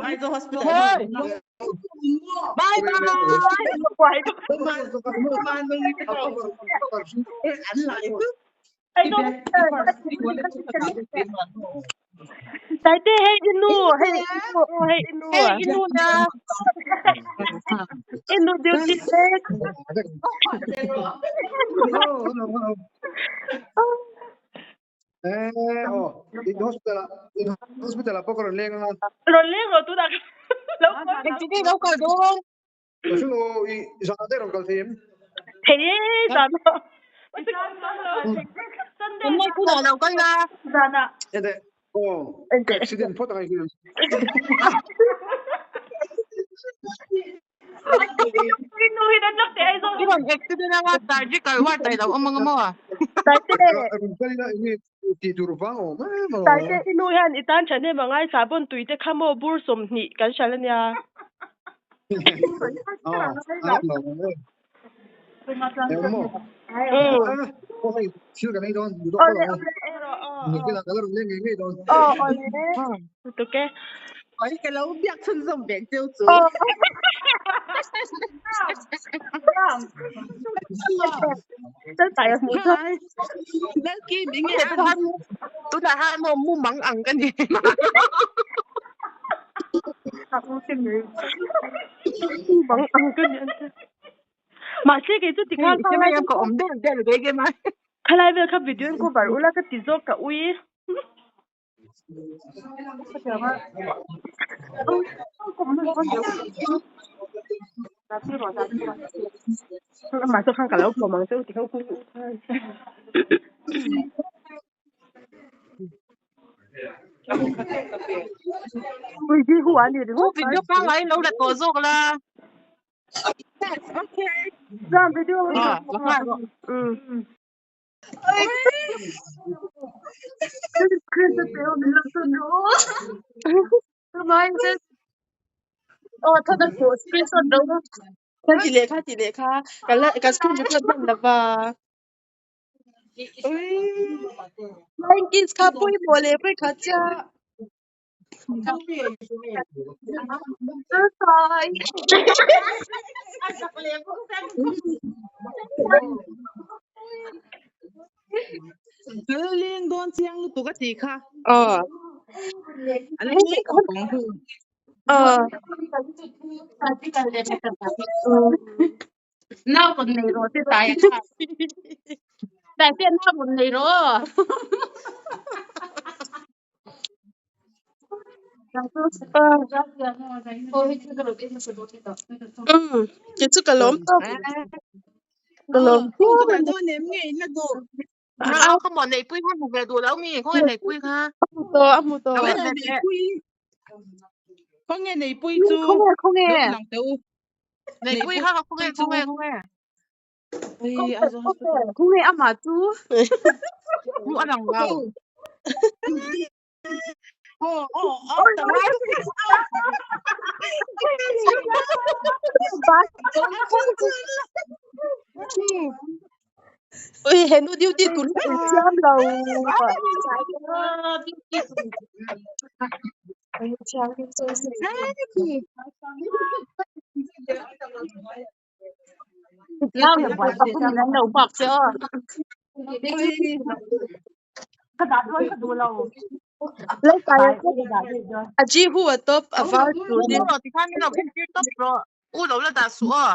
Aizawl Hospital. Hey! Bye bye! Taite hei inu hei inu hei inu Hey inu na! Inu duty mek. Rawn leng rawh tunah lo kal. Engtin nge lo kal dawn? Thei e zan ah. Kan mai tunah lo kal la. Zan ah. I rawn accident anga surgical ward ah i lo awm anga maw? Taite i nu hian i tan thahnem a ngai sahbawn tui te kha maw bur 20 kan hral ania. Awle awle aw awle lutuk e. Oi ka lo biak chhunzawm vek cheu chu. Tunah han maw mumang ang ka ni. Mumang ang ka ni an ti. Mahse kei chu tikhan Hei ka awm der der ve ge mai. Khalai vel kha video in cover ula ka ti zawk ka ui. Amah chu khan ka lo pawm ang che u ti kha u kung u khan. Ui ji hu ani U video pangngai lo la tawh zawk la. Zan video Ah, la nghal rawh. Kha ti leh kha ti leh kha ka la ka screen record hman lova. Flying kiss kha pawimawh leh vawikhat chiah. Leng dawn chiang lutuk a tih kha. Aw. A leng khawp ang hu. Aw. Nau rawn nei rawh te tai a kha. Tai te nau rawn nei rawh. Kei chu ka lawm tawp. Ka lawm viau a ni. Nau kha maw neihpui kha hmu ve duh lo mi? Khawnge neihpui kha? A hmu tawh, a hmu tawh. Lo en ve teh. Khawnge neihpui chu? Khawnge, khawnge? Lo ti lang teh u. Neihpui kha khawnge, khawnge, khawnge? Khawnge amah chu? Hmuh a lang lo. Ui henu duty tur hi an siam lo. Nau hian buai tak hun an lo bak che aw. Ka dah dawn ka duh lo. Laltai a ji hu a tawp a var tur U hi. rawh tikhan min lo entir tawp rawh. U lo la dah suh aw.